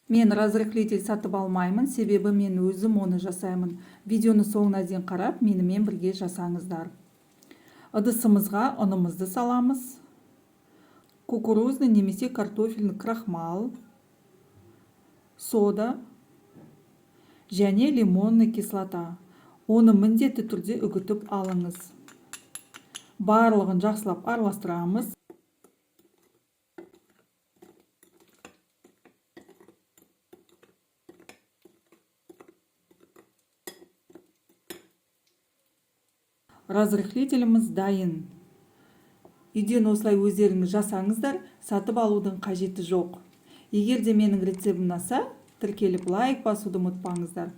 Мен разрыхлитель сатып алмаймын, себебі мен өзім оны жасаймын. Видеоны соңына дейін қарап, менімен бірге жасаңыздар. Ыдысымызға ұнымызды саламыз. Кукурузный немесе картофельный крахмал, сода және лимонный кислота. Оны міндетті түрде үгітіп алыңыз. Барлығын жақсылап араластырамыз. Разрыхлителіміз дайын. Үйден осылай өздеріңіз жасаңыздар, сатып алудың қажеті жоқ. Егер де менің рецептім ұнаса, тіркеліп, лайк басуды ұмытпаңыздар.